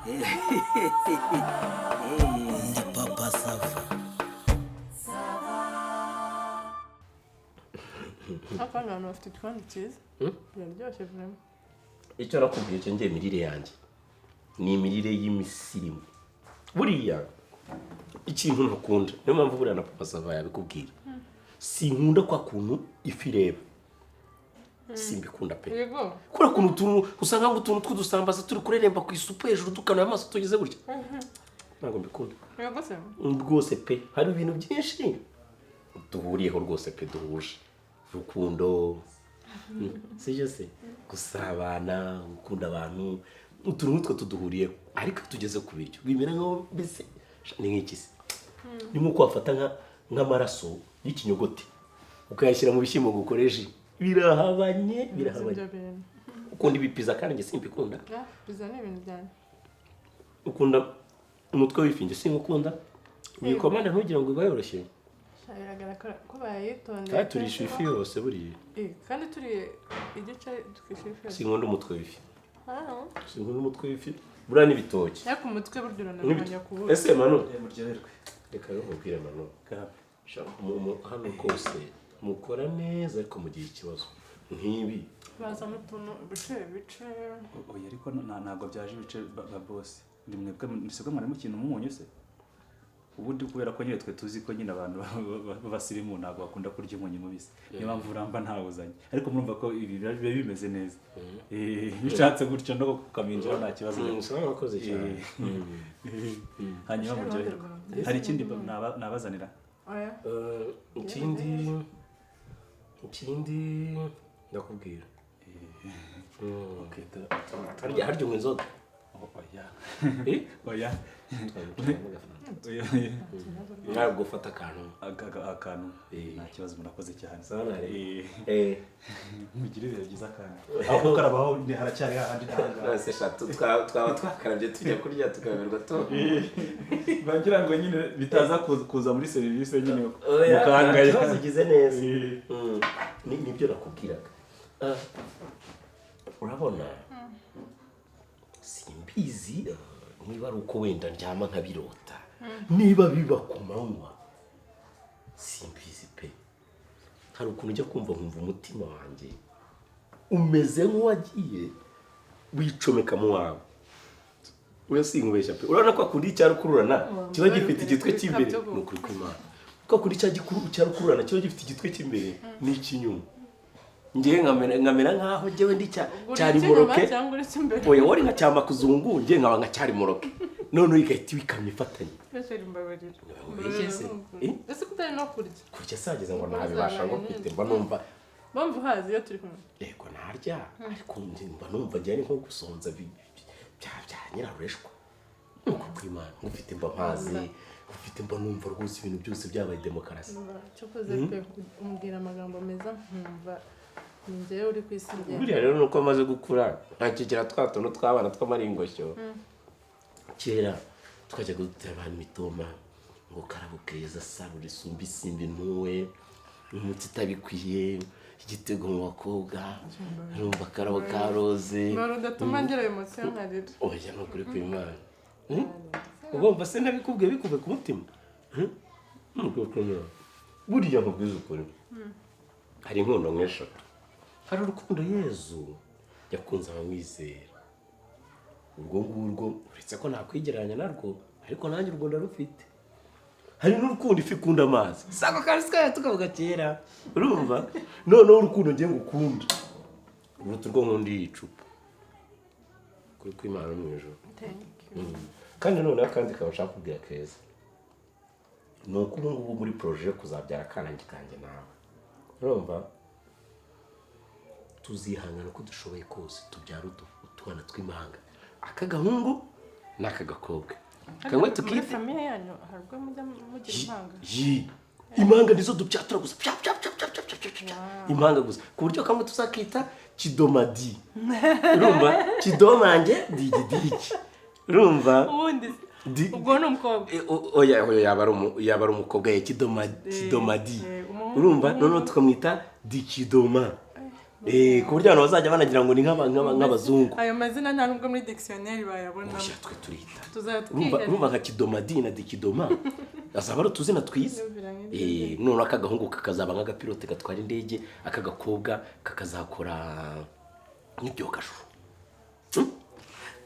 Ndi Papa Sava. Ariko hano hantu bafite igikoni cyiza, biraryoshye vraiment. Icyo nakubwiye cyo, ngiye imirire yanjye ni imirire y'imisirimu. Buriya ikintu ntakunda, niyo mpamvu buriya na Papa Sava yabikubwira, sinkunda kwa kuntu ifi ireba, simbikunda pe. Kubera ukuntu utuntu usanga ngo utuntu tw'udusambaza turi kureremba ku isupu hejuru, dukanuye amaso, tugeze gutya, ntabwo mbikunda. Yego se. Rwose pe, hari ibintu byinshi duhuriyeho rwose pe, duhuje urukundo, sibyo se? Gusabana, gukunda abantu, utuntu nk'utwo tuduhuriyeho. Ariko iyo tugeze ku biryo bimera nkaho mbese ni nk'iki se? Ni nk'uko wafata nk'amaraso y'ikinyogote ukayashyira mu bishyimbo ngo ukoreshe, birahabanye, birahabanye. Ibyo bintu. Ukunda ibipiza kandi njye simbikunda. Ah, pizza ni ibintu byanjye. Ukunda umutwe w'ifi, njye sinkukunda. Uyikomande ntugire ngo iba yoroshye. Sha, biragaragara ko bayitondeye. Kandi turisha ifi yose buriya. Eh, kandi turiye igice tukishyura ifi yose. Sinkunda umutwe w'ifi. Ah. Sinkunda umutwe w'ifi buriya n'ibitoki. Ariko umutwe burya uranamenya kuwurya. Ese Manu, Muryoherwe. Reka rero nkubwire, Manu. Sha, hano rwose mukora neza, ariko mugira ikibazo nk'ibi. Bazana utuntu ibice bice. Oya, ariko ntabwo byaje ibice ba boss. Ndi mwebwe sibwo mwari mukintu umunyu se ubundi, kubera ko nyine twe tuzi ko nyine abantu b'abasirimu ntabwo bakunda kurya umunyu mubisi, niyo mpamvu uramba ntawuzanye. Ariko murumva ko ibi biba bimeze neza. Iyo ushatse gutyo no kukaminjiraho nta kibazo. Sawa, wakoze cyane. Hanyuma muryoherwe. Hari ikindi nabazanira? Oya. Ikindi ndakubwira. Okay, Harya unywa inzoga? Oh, oya. Eh? Oya. Oya. Ntabwo ufata akantu. Akantu. Eh. Nta kibazo, murakoze cyane. Sawa, nare. Eh, Eh. Mugire ibihe byiza kandi aho gukarabaho haracyari hahandi ntahangaha. None se shatu, twaba twakarabye tujya kurya tukaberwa tu? Bagira ngo nyine bitaza kuza muri serivisi nyine Oya, nta mukangaya. kibazo, ugize neza. Eh. Nibyo nakubwiraga. Ah, urabona simbizi, niba ari uko wenda ndyama nkabirota, niba biba ku manywa simbizi pe. Hari ukuntu ujya kumva nkumva umutima wanjye umeze nk'uwagiye wicomeka mu wawe. Oya, sinkubeshya pe. Urabona ko akunda icya rukururana kiba gifite igitwe cy'imbere, ni ukuri kw'Imana, ko akunda icya gikuru cya rukururana kiba gifite igitwe cy'imbere n'icy'inyuma, ngewe nkamera nkaho ngewe ndi cya Uri cyari icy'inyuma moroke. cyangwa uri icy'imbere? Oya, wari nka cyama kuzungu, ngewe nkaba nka cyari moroke, noneho igahita ibikamyo ifatanye. Mbese mbabarira. Ubeshye se? Eh? Ese ko utari no kurya? Kurya sageze ngo ntabibasha, ngo mfite mba numva Mpamvu uhazi iyo turi kumwe. Yego narya, ariko njye mba numva njye ari nko gusonza bya nyirarureshwa. Nuko kw'Imana ngufite mba mpazi, ngufite mba numva rwose ibintu byose byabaye demokarasi. Cyokoze pe, umbwira amagambo meza nkumva ni njyewe uri ku isi njyewe. Buriya rero nuko amaze gukura ntakigira twa tuntu tw'abana tw'amaringoshyo. Kera twajyaga dutera abantu imitoma ngo karabo keza, saro risumba isimbi, ntuwe umutsi itabikwiye, igitego mu bakobwa, urumva akarabo ka roze. Mbara udatuma ngira émotion nkarira. Oya, ni ukuri kw'Imana. Ugomba se ntabikubwiye bikuve ku mutima? Hmm? Ni ukuri kw'Imana. Buriya nkubwize ukuri, hari inkundo nk'eshatu. Hari urukundo Yezu yakunze abamwizera, urwo ngurwo uretse ko nakwigereranya narwo, ariko nanjye urwo ndarufite. Hari n'urukundo ifi ikunda amazi, sako kandi twari tukavuga kera, urumva? Noneho urukundo ngiye ngukunda uruta urwo nkunda iyi cupa, kuri kw'Imana no mu ijoro. Thank you. Kandi noneho akandi kaba nshaka kubwira keza ni uko ubu ngubu muri projet yo kuzabyara akana kanjye nawe, urumva, tuzihangana uko dushoboye kose tubyara utwana tw'impanga, aka gahungu n'aka gakobwa, kamwe Muri tukite famille yanyu hari ubwo mujya mugira impanga? Yi, impanga nizo dupyatura gusa, pya pya pya pya pya pya pya pya, impanga gusa, ku buryo kamwe tuzakita Kidomadi, urumva, Kidomange digidigi, urumva? Ubundi ubwo ni umukobwa? Eh, oya oya, yaba ari umukobwa ye Kidoma, Kidomadi. Eh, umuhungu. Urumva, noneho tukamwita Dikidoma. Ku buryo abantu bazajya banagira ngo ni nk'abazungu. Ayo mazina nta nubwo muri dictionnaire bayabonamo. Oya, twe turita. Tuzajya Urumva twihera. urumva nka Kidomadi na Dikidoma azaba ari utuzina twiza. Yumvira nk'ibyo. Noneho aka gahungu kakazaba nk'agapilote gatwara indege, aka gakobwa kakazakora nk'ibyogajuru.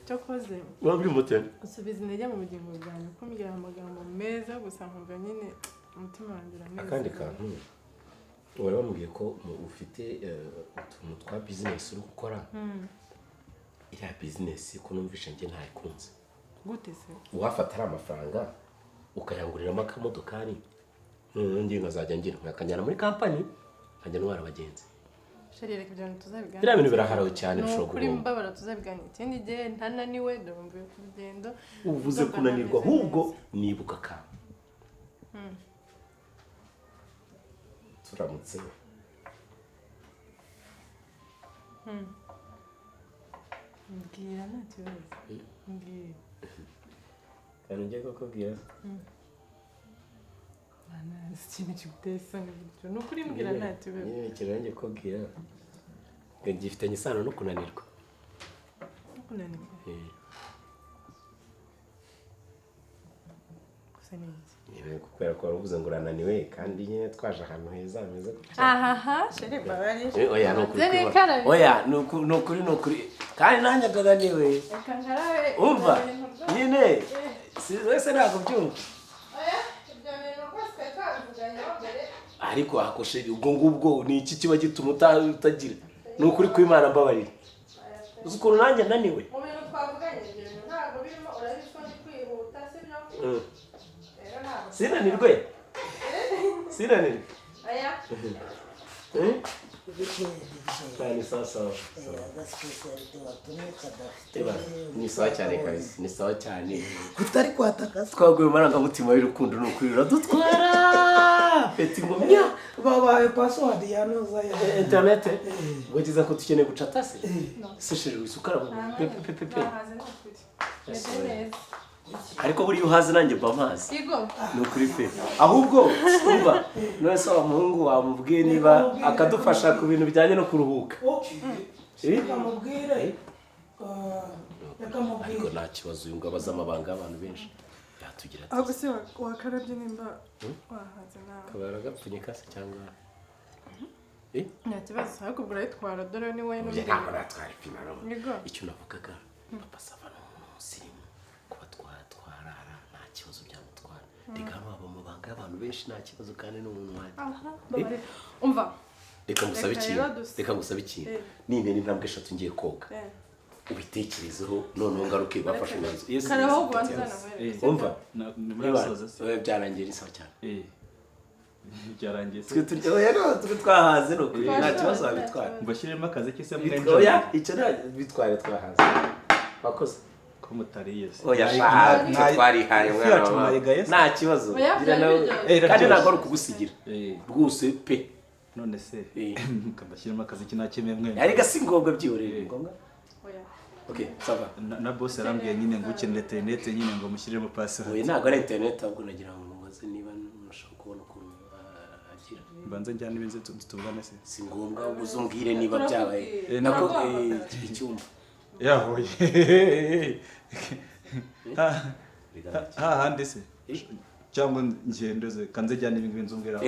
Cyokoze Urabyumva ute? usubiza intege mu bugingo bwanjye, kumbwira amagambo meza gusa nkumva nyine umutima wanjye urameze. Akandi kantu, wari wamubwiye ko ufite utuntu twa bizinesi uri gukora. Iriya bizinesi ko numvishe njye ntayikunze. Gute se? Uwafata ari amafaranga ukayanguriramo akamodokari, noneho njye nkazajya ngira nkakajyana muri kampani, nkajya ntwara abagenzi. Chéri, reka ibyo bintu tuzabiganira. Biriya bintu biraharawe cyane, Ni bishobora ukuri, guhomba. mbabara, tuzabiganira ikindi gihe ntananiwe, dore mvuye ku rugendo. Uvuze Ndumva kunanirwa, ntameze ahubwo neza. nibuka akantu. Turamutse Mbwira, nta kibazo, mbwira. Kantu ngiye kukubwira. Mana, si ikintu kiguteye isoni gutyo? Ni ukuri, mbwira, nta kibazo. Nyine ikintu ngiye kukubwira ngo gifitanye isano no kunanirwa. No kunanirwa? Gusa ni iki? Nyine kubera ko wari uvuze ngo urananiwe, kandi nyine twaje ahantu heza hameze gutya. Ahaha, chéri, mbabarira. Oya, ni ukuri. Nze nikarabe. Oya, ni ukuri, ni ukuri, ni ukuri, kandi nanjye ndananiwe. Reka nkarabe. Umva Ibyo bintu rwose. nyine si wese ntabwo byumva. Oya, ibyo bintu rwose twari twabivuganyeho mbere. Ariko hakosheri, ubwo ngubwo ni iki kiba gituma utagira? Ni ukuri kw'Imana, mbabarira, uzi ukuntu nanjye naniwe. Mu bintu twavuganye ibyo bintu ntabwo birimo. Urabizi ko ndi kwihuta, sibyo? Rero ntabwo Sinanirwe, sinanirwe. Oya. Eh? Bukeye. Cyane, sawa sawa. Agasipesiyalite watumye kadafite. Eba, ni sawa cyane kabisa, ni sawa cyane. Kutari kwataka se? Twaguye mu marangamutima y'urukundo, ni ukuri uradutwara peti ngomya. Babaye password ya noza ya Interinete wagize ko dukeneye gucata se se chéri, wese ukaraba pe pe pe pe. Nahaze, ni ukuri, meze neza. Ariko buriya uhaze nanjye mba mpazi. Igo. Ni ukuri pe. Ahubwo umva, none se wa muhungu wamubwiye niba akadufasha ku bintu bijyanye no kuruhuka? Okay. Eh? Reka mubwire. Reka Ariko mubwire. nta kibazo, uyu ngo abaze amabanga y'abantu benshi yatugira ati Ahubwo se wakarabye nimba wahaze nawe? Kaba aragapfunyika se cyangwa? Nta kibazo, ariko ubwo urayitwara, dore ni wowe Oya, n'undi. ntabwo natwara ipinaro. Yego. Icyo navugaga, Papa Sava ni umuntu w'umusirimu, kuba twarara nta kibazo byamutwara. Reka hano haba amabanga y'abantu benshi, nta kibazo, kandi ni umuntu wanjye. Aha, mbabarira. Umva. Reka ngusabe Reka ikintu. rero Reka ngusabe ikintu. Eh. Nintera intambwe eshatu ngiye koga, ubitekerezeho, noneho ngaruke bafashe umwanzuro. Yes, Kare, yes, ahubwo yes. ubanza uzanamwereke. Umva. Ni murasoza se? Oya, byarangiye, ni sawa cyane. Byarangiye se? Twe turya, oya, no, twe twahaze, ni ukuri nta kibazo wabitwara. Mbashyiremo akazi ke se? Oya, icyo nta bitware, twahaze, wakoze. Ko mutariye se? Oya sha, twe twarihaye. Ifi Mwana yacu wa mama. mwayigaye se? Nta kibazo. Oya, Gira byari nawe. biryoshye. Kandi Iraryoshye. ntabwo ari ukugusigira rwose pe. None se mbashyiremo akazi ke ntakemeye mwe? Ariko si ngombwa, byihorere, ni ngombwa. Oya. Okay, ça va. Na boss yarambwiye nyine ngo ukeneye interineti nyine ngo mushyiremo password. Oya, ntabwo ari internet, ahubwo nagira ngo mubaze niba mushobora kubona ukuntu agira. Mbanze njyane ibinze tuvugane se? Si ngombwa, ahubwo uzumbwire niba byabaye. Turakubwira. Nako Turaguhamagara. icyumba. Yahoye hahandi se cyangwa ngendo ze kanze njyane ibi ngibi nzumbwira.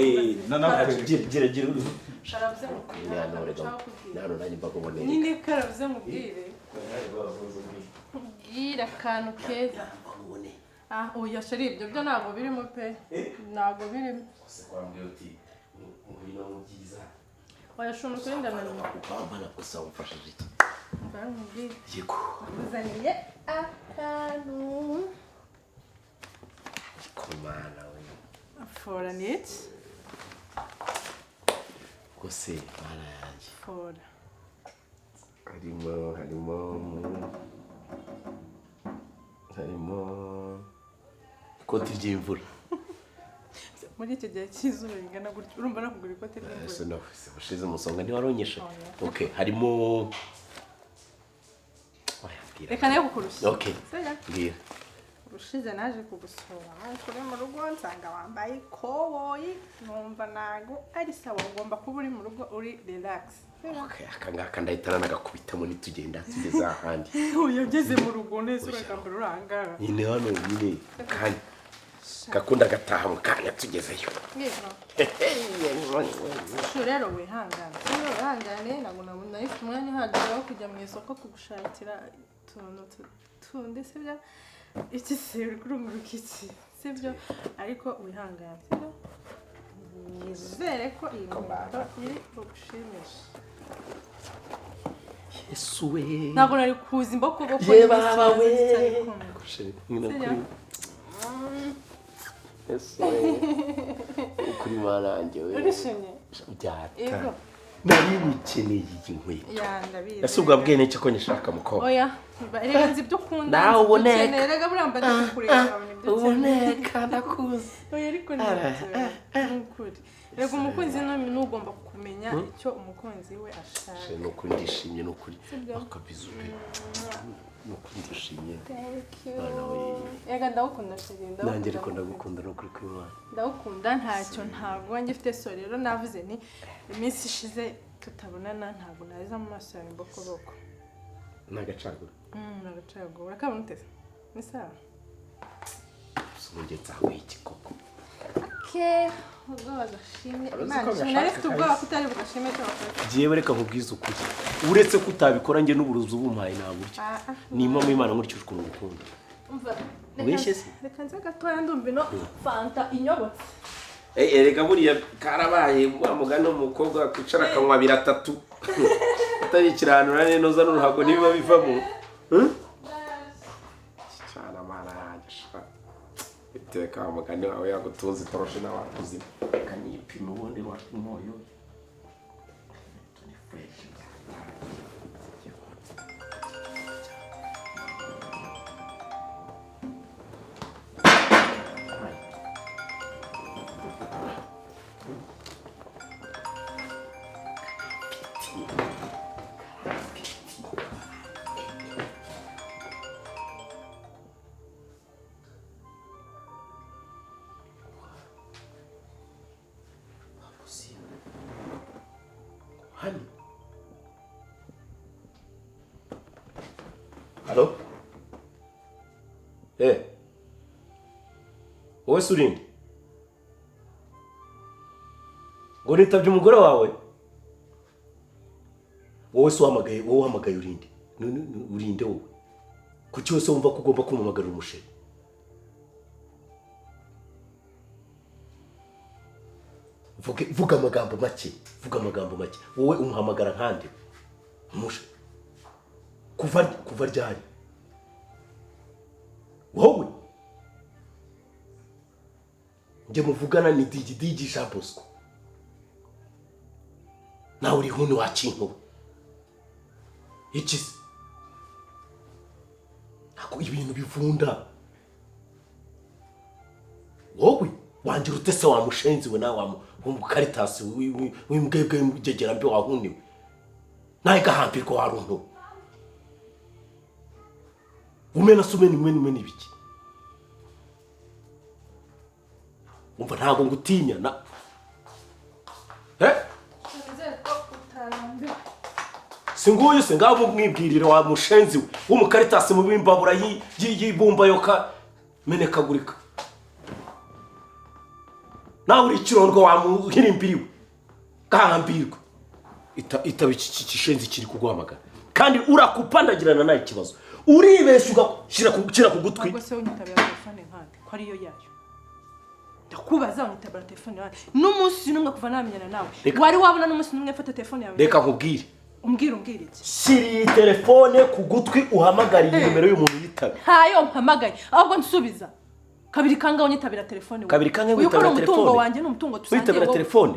Nanakwereka. Gira, gira, gira. Karabuze mubwire. Nano rega, nano nanjye mbakuboneye. Nyine karabuze mubwire. Bwira akantu keza. Mbakuboneye. Ah, oya chéri, ibyo byo ntabwo birimo pe. Ntabwo birimo. Gusa kwambwira uti ngwino mu byiza. Oya, shuna, ukuri ndananiwe. Upambana gusa, wamfashije iki? Mba nkubwire. Yego. Uzaniye akantu. Komana we. Fora ni iki? Rwose mana yanjye. Fora. Harimo ikoti ry'imvura. Muri iki gihe cy'izuba bingana gutyo, urumva nakugura ikote ry'imvura? Ese nawe se ushize umusonga ntiwaronyeshe? Oya. Okay, harimo, oya, mbwira. Reka nayo kukurushya. Okay. Sibyo? Mbwira. Ushize naje kugusura uri mu rugo, nsanga wambaye ikoboyi, numva ntago ari sawa. Ugomba kuba uri mu rugo uri relax. Okay, aka ngaka ndahita nanagakubitamo nitugenda tugeze ahandi. Uyu ugeze mu rugo neza urakambara urangara. Nyine hano nyine kanya gakunda gataha mu kanya tugezeyo. Shu rero wihangane, rero wihangane, ntabwo nabona ifite umwanya uhagije wo kujya mu isoko kugushakira utuntu tundi, sibyo? Iki se uri kurunguruka iki, sibyo? Ariko wihangane, sibyo? Nizere ko iyi nkweto iri bugushimishe. Yesu we! Ntabwo nari kuza imbokoboko. Ye baba we! Sibyo? Yesu we! Ukuri marange we. Urishimye? Byata. Yego. Nari nyikeneye iyi nkweto. Ya, ndabizi. Ese ubwo abwiye n'iki ko nyishaka, mukobwa? Oya, reka nzi ibyo ukunda. Nawe nzi ibyo uboneka. ukeneye. Reka buriya mba ndi kukureba nkabona ibyo ukeneye. Uboneka ndakuzi. Oya, ariko ni byo, ni ukuri. Reka umukunzi ni ugomba kumenya icyo umukunzi we ashaka. Ni ukuri ndishimye, ni ukuri. Sibyo? Akabizu pe, ni ukuri ndishimye. Thank you. Mwana we. Reka ndagukunda chéri, ndagukunda. Nanjye ariko ndagukunda, ni ukuri kw'Imana. Ndagukunda, ntacyo ntabwo ngifite. So rero navuze ni iminsi ishize tutabonana, ntabwo naza mu maso yawe imbokoboko. Ni agacagura. Nagacaguwe. Urakabona uteze? Ni sawa? Ubu nzaguha iki koko? Okay, ubwo bagashimye. Wari uzi Imana ko ishimwe. gashaka Nari mfite ubwoba kahise. ko utari bugashime icyo wakoze. Jyewe reka nkubwize ukuri, uretse ko utabikora njye n'uburozi ubumpaye naburya. Ah, ah. Ni impamo y'Imana nkurikije ukuntu ngukunda. Umva, Ubeshye se? Reka nze gatoya, ndumva ino fanta inyobotse. Erega buriya karabaye wa mugani w'umukobwa wakwicara akanywa abiri atatu atarikiranura neza n'uruhago nibiba bivamo. Cyane amara yanjye sha. Iteka wa mugani wawe yagutunze itoroshi n'abakuzi kanipima ubundi wakinyoyo ni fresh. Hano. Halo? Wowe se urinde? Ngo nitabye umugore wawe? Wowe se uhamagaye, wowe uhamagaye urinde? Urinde wowe? Kuki wese wumva ko ugomba kumpamagarira umusheri? Vuga amagambo make, vuga amagambo make. Wowe umuhamagara nkande? Umushe. Kuva ryari? Wowe? Njye muvugana ni Digi Digi Jean Bosco. Nawe uri huni wakinkuba. Iki se? Ako ibintu bivunda. Wowe wangira ute se wa mushenzi we, nawe wa mukaritasi w'imbwebwe w'imugegera mbi wahuniwe? Nawe gahambirwa waruntu. Umena se umena umena umena ibiki? Umva ntabwo ngutinya na. Nizere ko utarambiwe. Singuyu se ngabo mwibwirira wa mushenzi we w'umukaritasi mu bimbabura y'ibumba yoka menekagurika. Nawe uri ikirondwa wa muhirimbiriwe. Gahambirwa. Itaba iki kishenzi kiri kuguhamagara. Kandi urakupandagirana nawe ikibazo. Uribeshya ugashyira ku gutwi. Ntabwo se unyitabira telefone nkande ko ariyo yayo. Ndakubaza, unyitabira telefone yawe n'umunsi n'umwe kuva namenyana nawe? Wari wabona n'umunsi n'umwe mfata telefone yawe? Reka nkubwire. Umbwira iki? Shyira iyi telefone ku gutwi uhamagare iyi nimero y'umuntu yitabe. Ntayo mpamagaye, ahubwo nsubiza. Kabiri kangahe unyitabira telefone wowe? Kabiri kangahe Uyu ko ari witabira umutungo telefone? wanjye, ni umutungo dusangiye Witabira wowe. telefone?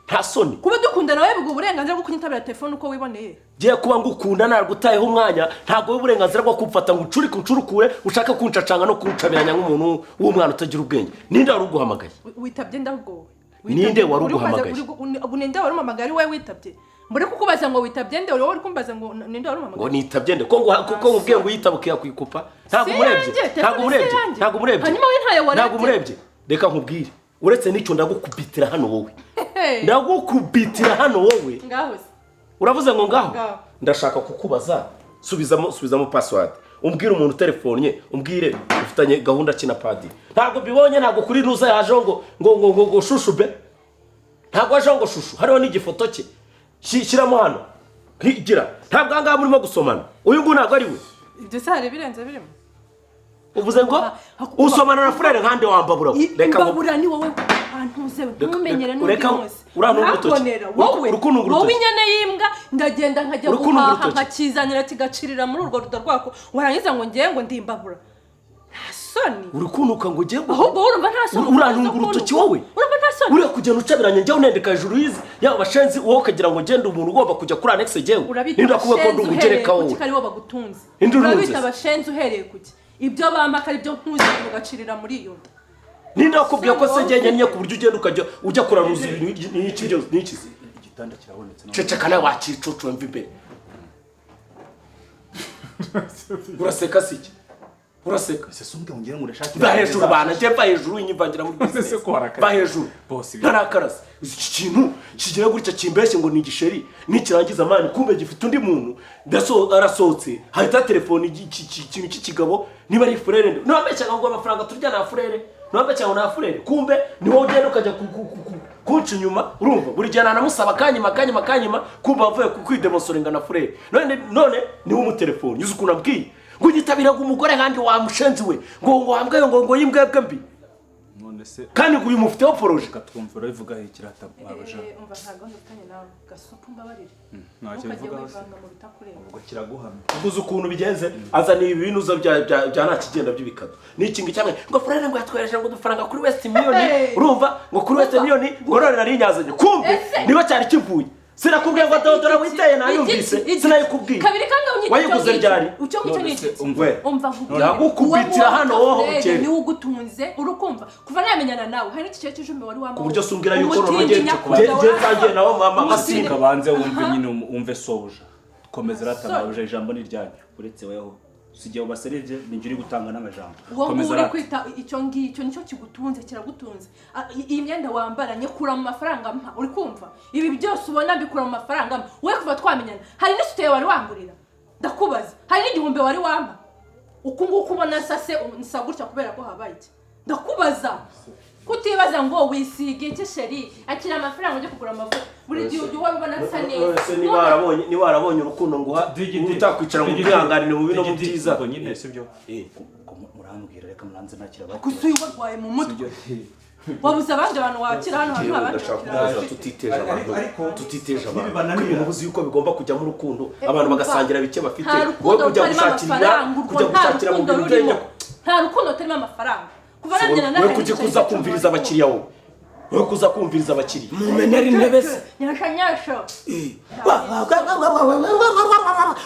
Nta soni. Kuba dukundana wowe biguha uburenganzira bwo kunyitabira telefone uko wiboneye? Ngiye kuba ngukunda nagutayeho umwanya, ntabwo wowe uburenganzira bwo kumfata ngo uncurike uncurukure, ushaka kuncacanga no kuncabiranya nk'umuntu w'umwana utagira ubwenge. Ninde wari uguhamagaye? Witabye ndahubwo wowe. Ninde wari Uri kubaza- uguhamagaye? Ninde wari umpamagaye ari wowe witabye? Mbure kukubaza ngo witabye nde, wowe uri kumbaza ngo ninde wari Ngo umpamagaye? nitabye nde? Ko ngubwiye ngo uyitabuke yakwikupa? Ntabwo Si umurebye? yanjye, Ntabwo telefone si umurebye? yanjye. Ntabwo umurebye? Hanyuma we ntayo warebye. Ntabwo umurebye? Reka nkubwire, uretse n'icyo, ndagukubitira hano wowe. Hey. Ndagukubitira hano wowe. Ngaho se. Uravuze ngo ngaho? Ngaho. Ndashaka kukubaza, subizamo password, umbwire umuntu utelefonnye, umbwire ufitanye gahunda ki na padiri. Ntabwo mbibonye, ntabwo kuri ruza yajeho ngo shushu be, ntabwo yajeho ngo shushu, hariho n'igifoto cye. Shyiramo hano. Gira, ntabwo aha ngaha murimo gusomana? Uyu nguyu ntabwo ari we? Ibyo se hari ibirenze birimo? Uvuze ngo usomana na frère nkande wambabura? Reka ngo Imbabura ni wowe, antuze ntumenyere n'undi munsi. Urantunga urutoki. Ntagonera, wowe. Urukuntunga Wowe, urutoki. inyana y'imbwa, ndagenda nkajya Urukuntunga guhaha, urutoki. nkakizanira kigacirira muri urwo ruda rwako, warangiza ngo ngewe ngo ndimbabura. Nta soni? Uri kunuka ngo ugiye ngo Ahubwo wowe urumva nta soni? Urantunga urutoki wowe. Urumva nta soni? Uriya kugenda ucabiranya, njyewe unendeka hejuru y'izi yaba bashenzi, wowe ukagira ngo ngende umuntu ugomba kujya kuri annexe jyewe. Urabita Ninde wakubwiye ko ndi abashenzi umugereka uhereye wowe? kuki, ko aribo bagutunze? Indi urunze Urabita se? abashenzi uhereye kuki, ibyo bampa ko aribyo nkuzanira ugacirira muri iyo nda? Ninde wakubwiye ko se njye nyennye ku buryo ugenda ukajya ujya kuraruza ibintu n'iki byose n'iki se? Igitanda kirabonetse none. Ceceka nawe wacicucu, mva imbere. Uraseka si iki? Uraseka? Ese si umbwe ngo urashaka? Va hejuru bana, njye va hejuru, inyivangira muri Ese business. ko warakaye? Va hejuru. Boss, Ntarakarasa iki kintu kigira gutya kimbeshye ngo ni igisheri, nikirangiza man kumbe gifite undi muntu. Arasohotse, hahita telefone ikintu cy'ikigabo, niba ari frère nde ntiwambeshyaga ngo amafaranga turya na frère, ntiwambeshyaga ngo na frère, kumbe ni wowe ugenda ukajya kunca inyuma. Urumva buri gihe nanamusaba akanyima, akanyima, akanyima, kumbe wavuye kwidemonsoringa na frère. None niwe umutelefoni uzi ukuntu ambwiye ngo unyitabiraga umugore kandi wamushenzi we, ngo wambwaye ngo y'imbwebwe mbi. None se Kandi ngo uyu mufiteho projet. Katwumva urabivugaho ikirata mabuja? Umva, nta gahunda ufitanye nawe, gasupu, mbabarire. Ntacyo Ntukajye bivugaho se. wivanga mu bitakureba. Ubwo kiraguhamya. Uzi ukuntu bigenze? Azana ibi binuza bya nta kigenda by'ibikado n'iki ngiki cyangwa ngo frère ngo yatwereje ngo udufaranga kuri West Union. Hey! Urumva ngo kuri West Union, ngo none nari nyazanye, kumbe Ese? niba cyari kivuye. Sinakubwiye ngo dodora witeye? Nayumvise. Sinayikubwiye? Kabiri kangahe unyita icyo Wayiguze ngicyo? ryari? Icyo ngicyo ni None se iki? umva. We. Umva nkubwire. Ndagukubitira Uwo hano wowe frère ukere. niwe ugutunze, urukumva? Kuva namenyana nawe hari n'igiceri cy'icumi wari wambaye? Ku buryo se umbwira yuko noneho Umutindi nyakubahwa. ngiye nsangiye nawe mama Umutindi. asinga? Kabanze wumve nyine, wumve sobuja. Komeza rata. So- Mabuja, ijambo ni iryanyu. Uretse weho sigiye ubaserivye, ni uri gutanga n'amajambo. Uwo nguwo Komeza uri rata. kwita icyo ngicyo nicyo kigutunze, kiragutunze. Iyi myenda wambara nyikura mu mafaranga mpa, uri kumva? Ibi byose ubona mbikura mu mafaranga mpa. Wowe kuva twamenyana hari n'isutiye wari wangurira? Ndakubaza, hari n'igihumbi wari wampa? Uku nguku ubona nsase, nsa gutya kubera ko habaye iki? Ndakubaza, kutibaza ngo wisiga iki chéri, akira amafaranga ujye kugura amavuta. Buri gihe ujya uhora ubona nsa neza. Ese niba warabonye urukundo nguha, utakwicara ngo ubwihanganire mu bibi no mu byiza? Ubwo nyine sibyo? Eh. Ubwo murambwira, reka muranze nakira. Gusa uyu warwaye mu mutwe, wabuze abandi bantu wakira hano hantu? Yewe, Abandi ndashaka bakira kubaza bafite. tutiteje abantu, Ariko- tutiteje abantu, Nibibananira. ko ibintu uzi yuko bigomba kujyamo urukundo, abantu bagasangira bike bafite, Nta wowe rukundo kujya rutarimo gushakira amafaranga urwo, kujya nta gushakira mu rukundo bintu rurimo, by'ajya nta rukundo rutarimo amafaranga. Kuva namenyana nawe wowe kujya kuza kumviriza abakiriya, wowe kuza kumviriza abakiriya. Mumenera intebe se. Nyasha nyasha.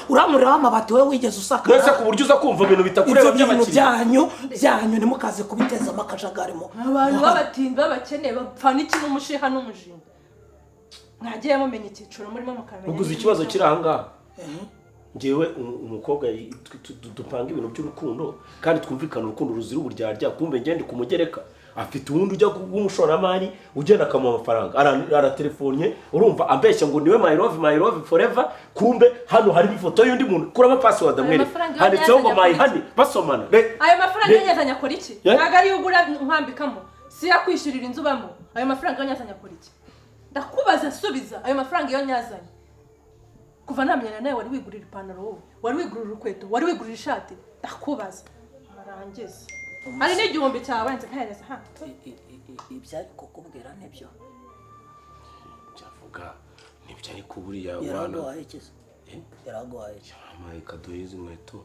Uramurira w'amabati wowe wigeze usakara? Mwese ku buryo uza kumva ibintu bitakureba Ibyo bintu by'abakiriya. byanyu ntimukaze kubitezamo akajagari mu Abantu b'abatindi b'abakene bapfa n'iki n'umushiha n'umushinga? Mwagiye mumenya icyiciro murimo mukamenya Uguze ikibazo kiri aha ngaha, ngewe umukobwa dupanga ibintu by'urukundo kandi twumvikana urukundo ruzira uburyarya, kumbe ngende ku mugereka afite uwundi ujya w'umushoramari ugenda akamuha amafaranga. Aratelefonnye, urumva, ambeshya ngo niwe my love, my love forever, kumbe hano harimo ifoto y'undi muntu. Kuramo password Ayo amwereka, mafaranga handitseho ngo yazanye my akora honey, basomana. Ayo mafaranga yanyazanye akora iki? Yeah. Ntabwo ariyo ugura nkwambikamo, si yo kwishyurira inzu ubamo. Ayo mafaranga iyo nyazanye akora iki? Ndakubaza, subiza. Ayo mafaranga iyo nyazanye, kuva namenyana nawe wari wigurira ipantaro? Wowe wari wigurira urukweto? Wari wigurira ishati? Ndakubaza, arangiza. Hari n'igihumbi cyawe nzi nkahereza ha? Ibyo ari kukubwira nibyo. Byavuga nibyo, ariko buriya wana Yaraguhaye iki se? Yaraguhaye iki? Yampaye kado y'izi nkweto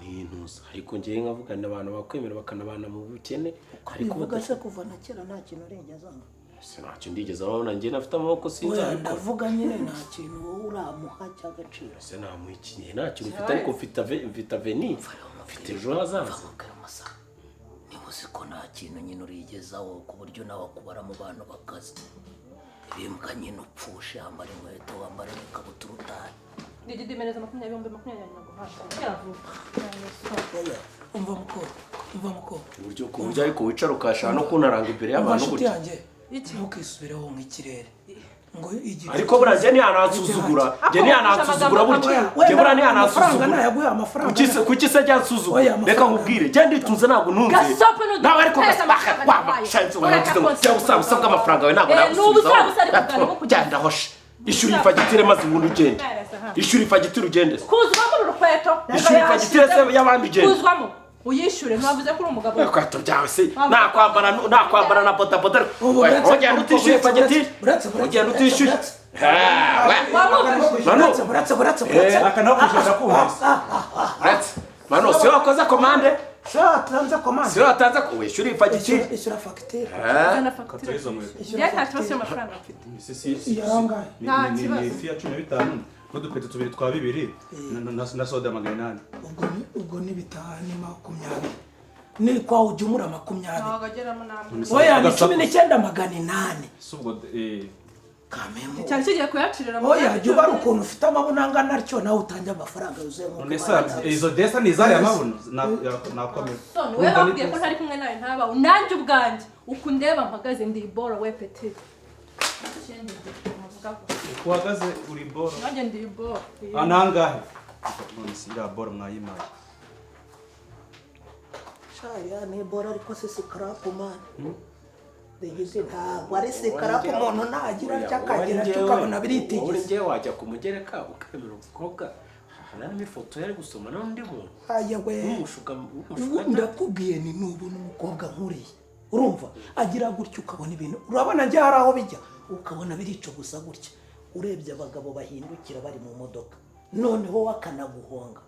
n'intuza, ariko ngewe nkavuga ni abantu bakwemera bakanabana mu bukene, ariko Bivuga se kuva na kera nta kintu urigezamo? Se ntacyo ndigeze abona? Njye nafite amaboko Oya, sinzabikora. ndavuga nyine nta kintu wowe uramuha cy'agaciro. Se namuha iki? Nta kintu mfite, ariko mfite avenir, mfite ejo hazaza. Mubwira umusa, niba uzi ko nta kintu nyine urigezaho ku buryo nawe akubara mu bantu bakaze. Ibimbwa nyine upfushe, wambara inkweto, wambara n'ikabutura utahe. Ndigidimereza 20,000 naguhaye. Oya, Umva mukobwa, umva mukobwa. Uburyo ku buryo ariko wicara ukashaka no kunaranga imbere Umva y'abantu nshuti gutya. yanjye, ntukisubireho nk'ikirere ngo igicu. Ariko buriya njye ntiyanansuzugura, njye ntiyanansuzugura burya, njye buriya Amafaranga ntiyanansuzugura. Nayaguha amafaranga. Kuki se ajya ansuzugura? Oya, amafaranga. Reka nkubwire, njye nditunze, ntabwo ntunze. Gasopo n'udu- Nawe ariko Teza amafaranga naguhaye. warangiza ngo cyangwa usaba usabwa amafaranga yawe ntabwo Eh, nagusubizaho. n'ubu usabusa ariko bwari bukugeze. Genda hoshe, ishyura iyi fagitire maze ubundi ugende. Ishyura ifagitire ugende. Kuzwamo uru rukweto. Ishyura ifagitire se y'abandi ugende. Kuzwamo. Uyishyure, ntiwavuze ko uri umugabo. Ibikweto byawe se nakwambara, nakwambara na bodaboda? Ubu uretse- Ugenda utishyuye fagitire. Uretse- Ugenda utishyuye. uretse- Ha, we. Wamwumvise? Manu. Uretse, uretse, uretse, uretse. Aka nawe kwishyura kumvise. Uretse mano, siwe wakoze komande. Sha, tanze komande. Siwe watanze ko wishyura iyi fagitire. Ishyura fagitire. Zana fagitire. Izo nkweto. Njye nta kibazo cy'amafaranga mfite. Si si si. Iyangahe? Nta Ni kibazo. ifi ya 15 n'udukweto tubiri twa bibiri na soda 800. Ubwo ni bitanu 20, ni kwa ujumura 20. Ntabwo ageramo namwe. Oya, ni 19,800. Si ubwo Kamemo. Cyari kigiye kuyacirira mu Oya, myaka jya ubara ukuntu ufite amabuno angana atyo, nawe utange amafaranga yuzuye nk'uko None se ubara. izo desa ni izariya mabuno nakomeza. Soni, we bambwiye ko ntari kumwe nawe ntabaho. Nanjye ubwanjye uku ndeba mpagaze ndi iboro we petit. Ikindi muvuga ko Uko uhagaze uri boro. nanjye ndi iboro. Ah, nangahe? None se iriya boro mwayimaye? Sha, ni bora ariko si sikarapu man. Ndigize ntabwo ari sikarapu, umuntu nagira atya akagira atya ukabona Wowe biritigise. njyewe wajya ku mugereka ukemera umukobwa harimo ifoto yari gusoma n'undi muntu Aya we. w'umushuka. Ubu W'umushuka. ndakubwiye ni nubona umukobwa nkuriye, urumva agira gutya ukabona ibintu, urabona njye hari aho bijya ukabona birica gusa gutya. Urebye abagabo bahindukira bari mu modoka, noneho wakanaguhonga.